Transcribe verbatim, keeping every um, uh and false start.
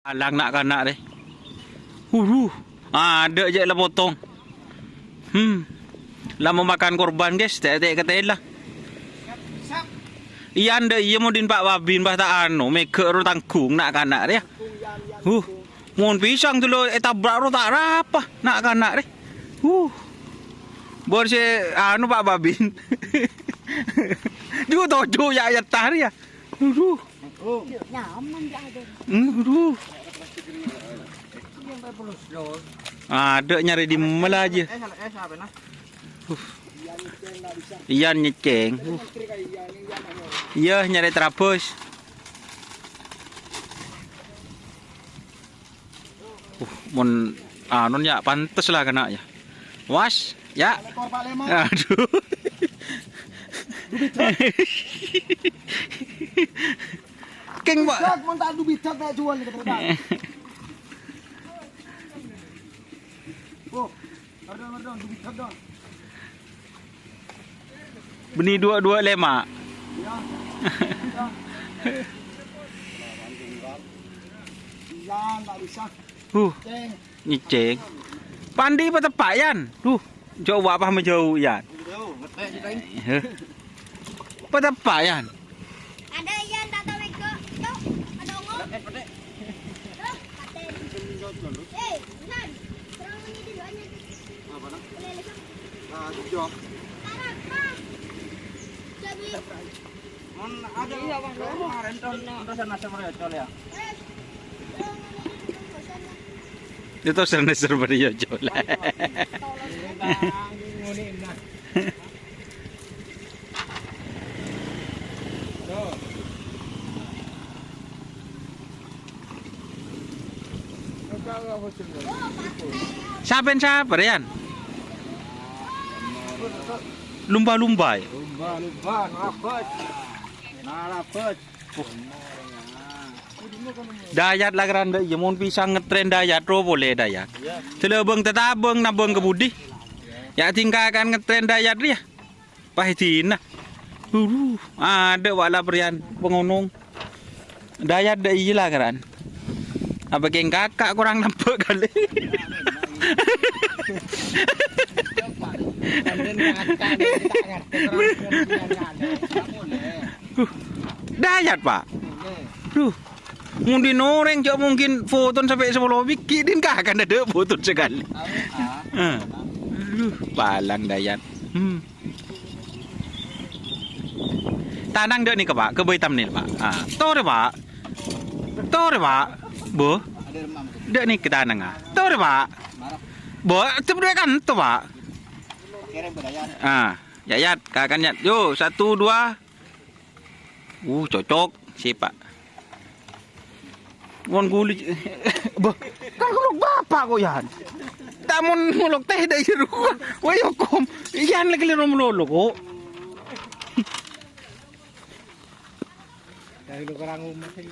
Alang na'-kana' rè. Huhu. Adâ' jâ' la potong. Hmm. La memakan korban, guys. Tè'-tè' katèla. Iyâ, ndâ' iyâ, mon dhin Pa' Babin, pas ta' ano, mèghâ' ro tangghung na'-kana' rè, yâ. Huh. Mon pisang dulu ètabrak ro ta' rapa na'-kana' rè. Huh. Bor sè ano, Pa' Babin. Ju toju yâ, yâ, tar, yâ. Aduh. Nyaman, yâ, ada. Hmm, aduh. Adâ' nyarè dimma la jâ. Iyân nyècèng. Uh. Iyâ, nyarè terabâs. Uh, mon anon yâ, pantes la kèna yâ. Was, yâ. Aduh. Kèng, Pak. Bidak, mon ta' adu bidak, ta' jual nih, kebetulan. Oh, pardon, pardon, adu bidak, dong. Bânnè dua dua lèma'. Iyâ. Iyâ, ta' bisa. Huh, nyècèng. Pandi pateppa', Yan. Duh, coba apa menjauh, Yan. Heh. Pateppa', Yan. Ada, Yan, tata mego. Tuh, ada ngomong. Tuh, kata. Eh, Yan, terang ini dulu aja. Apa, Nak? Boleh, Nak? Nah, jujur. Sekarang, Pak. Jadi, Mon ada, iya, Bang, kemarin ton, ton sana sama ya, Col, ya. Itu sana sama ya, Col. Tuh. Sampèyan sapa, Yan? Lumba-lumba, ya? Lumba-lumba, narabâs. Narabâs. Dayat la keranda, iyâ, mon pisang ngetrèn Dayat, ro polè Dayat. Telabâng tetabâng, nabâng ka budi. Ya, tingkakan ngetrèn Dayat, ya. Pahidina. Aduh, adâ' wa' la pèrèyan pangonong. Dayat dâ' iyâ la, karan. Apa kèng kaka' korang nembhâk kalè. Huh. Dayat, Pak. Duh. Mon dhin orèng jâ' mungkin foton sampè' sapolo bighi', dhin kaka' dâ' foton sakalè. Eh. Duh, palang Dayat. Hmm. Tanang dâ' nèka, Pak, kabây thumbnail, Pak. Ah, torè, Pak. Torè, Pak. Bo. Dâ' nèka tanang, ah. Torè, Pak. Bo, cep dua kan to, Pak. Ah, ya, Yat, kakan, Yat. Yo, satu, dua. Uh, cocok. Sip, Pak. Mon guli, bâh, kan ngolok bapa' ko', Yan. Ta' mon ngolok teh dâ' jero. Wah, yo, kom. Yan lagi lero melolo, ko'. Dari lu kurang umur sih.